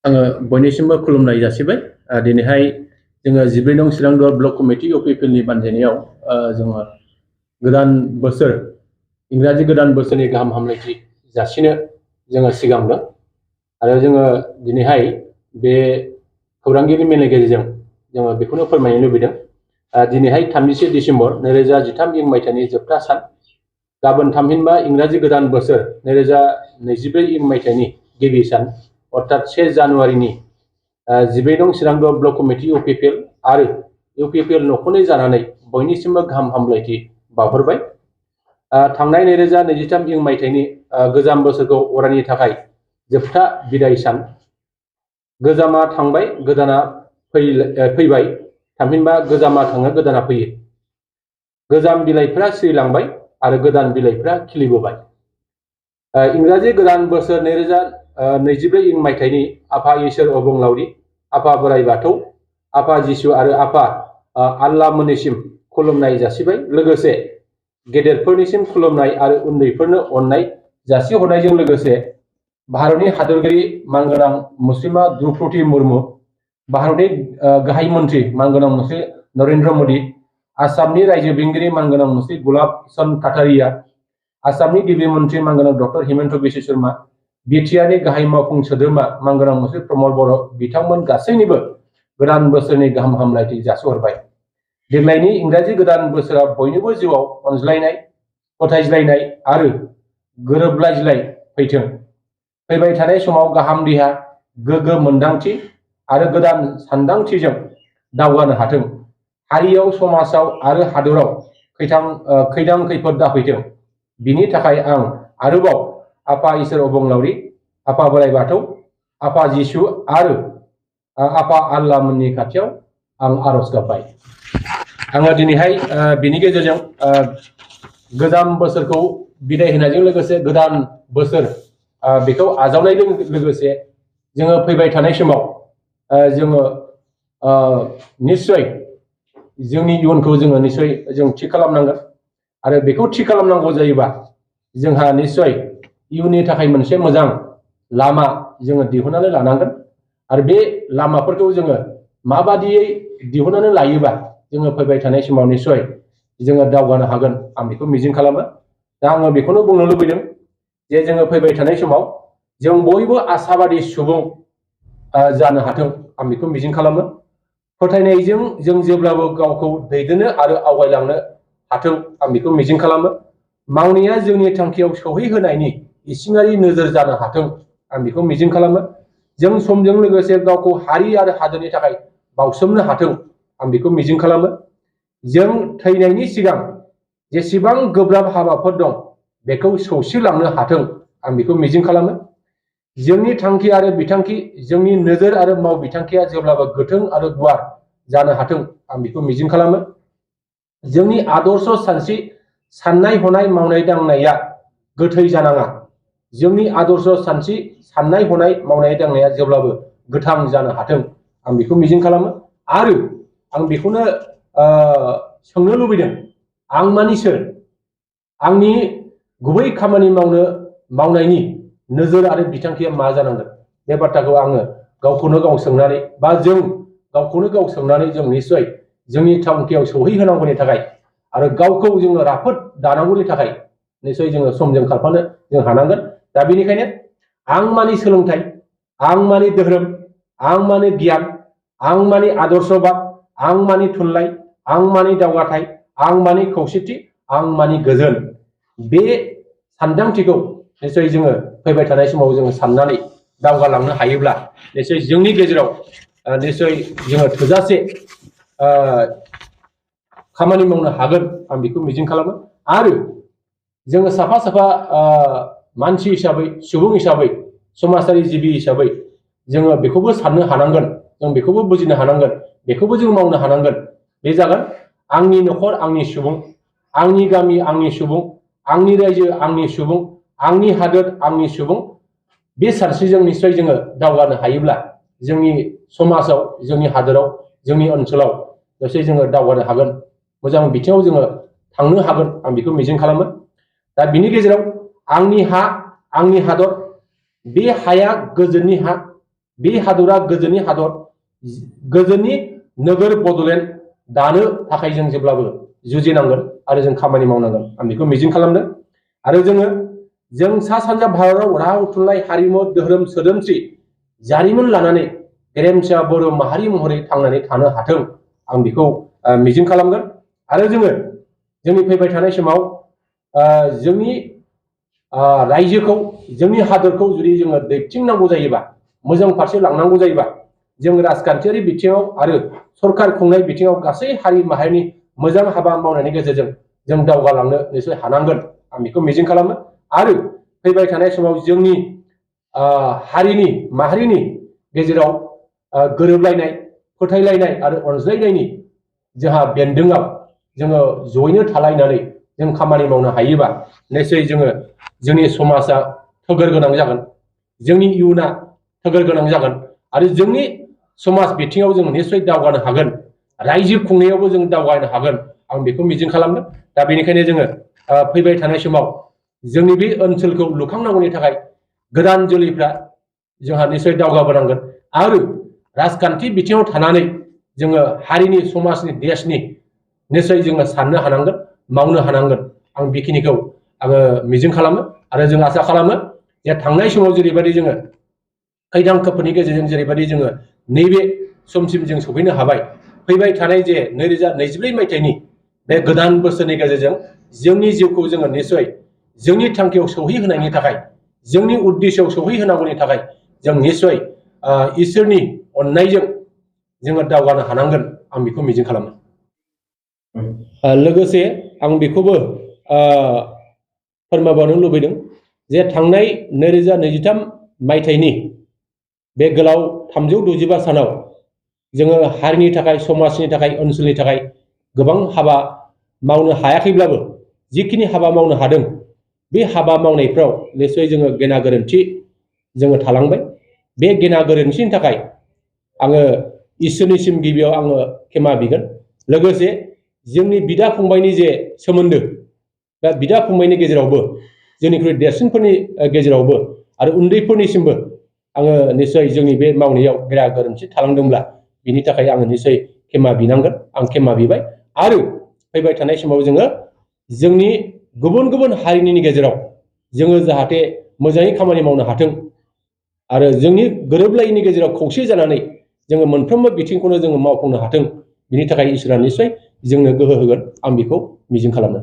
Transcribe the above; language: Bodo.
आङो बयनिसिमबो खुलुमनाय जासिबाय। दिनैहाय जोङो 14 नं चिरांदुवार ब्लक कमिटि इउपिपिएलनि बानजायनायाव जोङो गोदान बोसोर इंराजि गोदान बोसोरनि गाहाम हामलायथि जासिनो जोङो सिगांदों आरो जोङो दिनैहाय बे खौरांगिरि मेलनि गेजेरजों जोङो बेखौनो फोरमायनो लुबैदों। दिनैहाय 31 डिसेम्बर 2023 इं मायथाइनि जोबथा सान। गाबोन थामहिनबा इंराजि गोदान बोसोर 2024 इं मायथाइनि गिबि सान अर्थात 1 जानुवारिनि 14 नं चिरांदुवार ब्लक कमिटि इउपिपिएल आरो इउपिपिएल नखरनै जानानै बयनिसिमबो गाहाम हामलायथि बावहरबाय। थांनाय 2023 इं मायथाइनि गोजाम बोसोरखौ अरायनि थाखाय जोबथा बिदाय सान। गोजामा थांबाय गोदाना फैबाय, थामहिनबा गोजामा थाङो गोदाना फैयो। गोजाम बिलाइफोरा सिरिलांबाय आरो गोदान बिलाइफोरा खिलिबोबाय। इंराजि गोदान बोसोर 2024 इं मायथाइनि आफा इसोर अबंलावरि, आफा बोराइ बाथौ, आफा जिसु आरो आफा आल्लाह मोननिसिम खुलुमनाय जासिबाय। लोगोसे गेदेरफोरनिसिम खुलुमनाय आरो उन्दैफोरनो अननाय जासिहरनायजों लोगोसे भारतनि हादरगिरि मानगोनां मुस्लिमा द्रौपदी मुर्मु, भारतनि गाहाय मन्त्रि मानगोनां मुस्रि नरेन्द्र मोदी, आसामनि रायजो बेंगिरि मानगोनां मुस्रि गुलाब चन्द काटारिया, आसामनि गिबि मन्त्रि मानगोनां डक्टर हिमन्त बिश्व शर्मा, बिटिआरनि गाहाय मावफुं सोद्रोमा मानगोनां मुस्रि प्रमद बर' बिथांमोन गासैनिबो गोदान बोसोरनि गाहाम हामलायथि जासिहरबाय। देग्लायनि इंराजि गोदान बोसोरा बयनिबो जिउआव अनज्लायनाय, फोथायज्लायनाय आरो गोरोबलायज्लाय फैथों। फैबाय थानाय समाव गाहाम देहा, गोग्गो मोन्दांथि आरो गोदान सानदांथिजों दावगानो हाथों। हारियाव, समाजाव आरो हादराव खैदां खैफोद दाफैथों। बिनि थाखाय आं आरोबाव आफा इसोर अबंलावरि, आफा बोराइ बाथौ, आफा जिसु आरो आफा आल्लाह मोननि खाथियाव आं आरज गाबबाय। आङो दिनैहाय बिनि गेजेरजों गोजाम बोसोरखौ बिदाय होनायजों लोगोसे गोदान बोसोर बेखौ आजावनायजों लोगोसे जोङो फैबाय थानाय समाव जोङो निश्चय जोंनि इयुनखौ जोङो निश्चय जों थि खालामनांगोन आरो बेखौ थि खालामनांगौ जायोबा जोंहा निश्चय इयुननि थाखाय मोनसे मोजां लामा जोङो दिहुननानै लानांगोन आरो बे लामाफोरखौ जोङो माबादियै दिहुननानै लायोबा जोङो फैबाय थानाय समाव निश्चय जोङो दावगानो हागोन आं बेखौ मिजिं खालामो। दा आङो बेखौनो बुंनो लुबैदों जे जोङो फैबाय थानाय समाव जों बयबो आसाबादी सुबुं जानो हाथों आं बेखौ मिजिं खालामो। फोथायनायजों जों जेब्लाबो गावखौ दैदेननो आरो आवगायलांनो हाथों आं बेखौ मिजिं खालामो। मावनाया जोंनि थांखियाव सौहैहोनायनि इसिङारि नोजोर जानो हाथों आं बेखौ मिजिं खालामो। जों समजों लोगोसे गावखौ हारि आरो हादोरनि थाखाय बावसोमनो हाथों आं बेखौ मिजिं खालामो। जों थैनायनि सिगां जेसेबां गोब्राब हाबाफोर दं बेखौ सौसिलांनो हाथों आं बेखौ मिजिं खालामो। जोंनि थांखि आरो बिथांखि, जोंनि नोजोर आरो मावबिथांखिया जेब्लाबो गोथों आरो गुवार जानो हाथों आं बेखौ मिजिं खालामो। जोंनि आदर्श सानस्रि, साननाय हनाय, मावनाय दांनाया गोथै जानाङा। जोंनि आदर्श सानस्रि, साननाय हनाय, मावनाय दांनाया जेब्लाबो गोथां जानो हाथों आं बेखौ मिजिं खालामो। आरो आं बेखौनो सोंनो लुबैदों, आं मानि सोर? आंनि गुबै खामानि मावनायनि नोजोर आरो बिथांखिया मा जानांगोन? बे बाथ्राखौ आङो गावखौनो गाव सोंनानै बा जों गावखौनो गाव सोंनानै जों निश्चय जोंनि थांखियाव सौहैहोनांगौनि थाखाय आरो गावखौ जोङो राफोद दानांगौनि थाखाय निश्चय जोङो समजों खारफानो जों हानांगोन। दा बेनिखायनो आं मानि सोलोंथाइ, आं मानि धोरोम, आं मानि गियान, आं मानि आदर्शबाद, आं मानि थुनलाइ, आं मानि दावगाथाय, आं मानि खौसेथि, आं मानि गोजोन, बे सानदांथिखौ निश्चय जोङो फैबाय थानाय समाव जोङो साननानै दावगालांनो हायोब्ला निश्चय जोंनि गेजेराव निश्चय जोङो थोजासे खामानि मावनो हागोन आं बेखौ मिजिं खालामो। आरो जोङो साफा साफा मानसि हिसाबै, सुबुं हिसाबै, समाजारि जिबि हिसाबै जोङो बेखौबो साननो हानांगोन, जों बेखौबो बुजिनो हानांगोन, बेखौबो जों मावनो हानांगोन। बे जागोन आंनि न'खर आंनि सुबुं, आंनि गामि आंनि सुबुं, आंनि रायजो आंनि सुबुं, आंनि हादोर आंनि सुबुं। बे सानस्रिजों निश्चय जोङो दावगानो हायोब्ला जोंनि समाजाव, जोंनि हादोराव, जोंनि ओनसोलाव निश्चय जोङो दावगानो हागोन, मोजां बिथिङाव जोङो थांनो हागोन आं बेखौ मिजिं खालामो। दा बिनि गेजेराव आंनि हा, आंनि हादर, बे हाया गोजोननि हा, बे हादरा गोजोननि हादर, गोजोननि नोगोर बड'लेण्ड दानो थाखाय जों जेब्लाबो जुजिनांगोन आरो जों खामानि मावनांगोन आं बेखौ मिजिं खालामदों। आरो जों सा सानजा भारताव राव थुनलाइ हारिमु धोरोम सोदोमस्रि जारिमिन लानानै गेरेमसा बर' माहारि महरै थांनानै थानो हाथों आं बेखौ मिजिं खालामगोन। आरो जोंनि फैबाय थानाय समाव जोंनि रायजोखौ जोंनि हादरखौ जुदि जोङो दैथिंनांगौ जायोबा, मोजां फारसे लांनांगौ जायोबा, जों राजखान्थियारि बिथिङाव आरो सरकार खुंनाय बिथिङाव गासै हारि माहारिनि मोजां हाबा मावनायनि गेजेरजों जों दावगालांनो निसय हानांगोन आं बेखौ मिजिं खालामो। आरो फैबाय थानाय समाव जोंनि हारिनि माहारिनि गेजेराव गोरोबलायनाय, फोथायलायनाय आरो अनज्लायनायनि जोंहा बेन्दोंआव जोङो जयैनो थालायनानै जों खामानि मावनो हायोबा निसय जोंनि समाजा थोगोर गोनां जागोन, जोंनि इयुना थोगोर गोनां जागोन आरो जोंनि समाज बिथिङाव जों निसय दावगानो हागोन, रायजो खुंनायावबो जों दावगानो हागोन आं बेखौ मिजिं खालामदों। दा बेनिखायनो जोङो फैबाय थानाय समाव जोंनि बे ओनसोलखौ लुखांनांगौनि थाखाय गोदान जोलैफ्रा जोंहा निसय दावगाबोनांगोन आरो राजखान्थि बिथिङाव थानानै जोङो हारिनि, समाजनि, देशनि निसय जोङो साननो हानांगोन, मावनो हानांगोन आं बेखिनिखौ आङो मिजिं खालामो। आरो जों आसा खालामो जे थांनाय समाव जेरैबायदि जोङो खैदां खैफोदनि गेजेरजों जेरैबायदि जोङो नैबे समसिम जों सफैनो हाबाय, फैबाय थानाय जे 2024 मायथाइनि बे गोदान बोसोरनि गेजेरजों जोंनि जिउखौ जोङो निसय जोंनि थांखियाव सौहैहोनायनि थाखाय, जोंनि उद्देश्यआव सौहैहोनांगौनि थाखाय जों निसय इसोरनि अननायजों जोङो दावगानो हानांगोन आं बेखौ मिजिं खालामो। लोगोसे आं बेखौबो फोरमायबावनो लुबैदों जे थांनाय 2023 मायथाइनि बे गोलाव 365 सानाव जोङो हारिनि थाखाय, समाजनि थाखाय, ओनसोलनि थाखाय गोबां हाबा मावनो हायाखैब्लाबो जिखिनि हाबा मावनो हादों बे हाबा मावनायफ्राव निसय जोङो गेना गोरोन्थि जोङो थालांबाय। बे गेना गोरोन्थिनि थाखाय आङो इसोरनिसिम गिबियाव आङो क्षमा बिगोन। लोगोसे जोंनि बिदा फंबायनि जे सोमोन्दो, बा बिदा फंबायनि गेजेरावबो, जोंनिख्रुइ देरसिनफोरनि गेजेरावबो आरो उन्दैफोरनिसिमबो आङो निसय जोंनि बे मावनायाव गेना गोरोन्थि थालांदोंब्ला बिनि थाखाय आङो निसय क्षमा बिनांगोन, आं क्षमा बिबाय। आरो फैबाय थानाय समाव जोङो जोंनि गुबुन गुबुन हारिनि गेजेराव जोङो जाहाथे मोजाङै खामानि मावनो हाथों आरो जोंनि गोरोबलायैनि गेजेराव खौसे जानानै जोङो मोनफ्रोमबो बिथिंखौनो जोङो मावफुंनो हाथों, बिनि थाखाय इसोरा निसय जोंनो गोहो होगोन आं बेखौ मिजिं खालामो।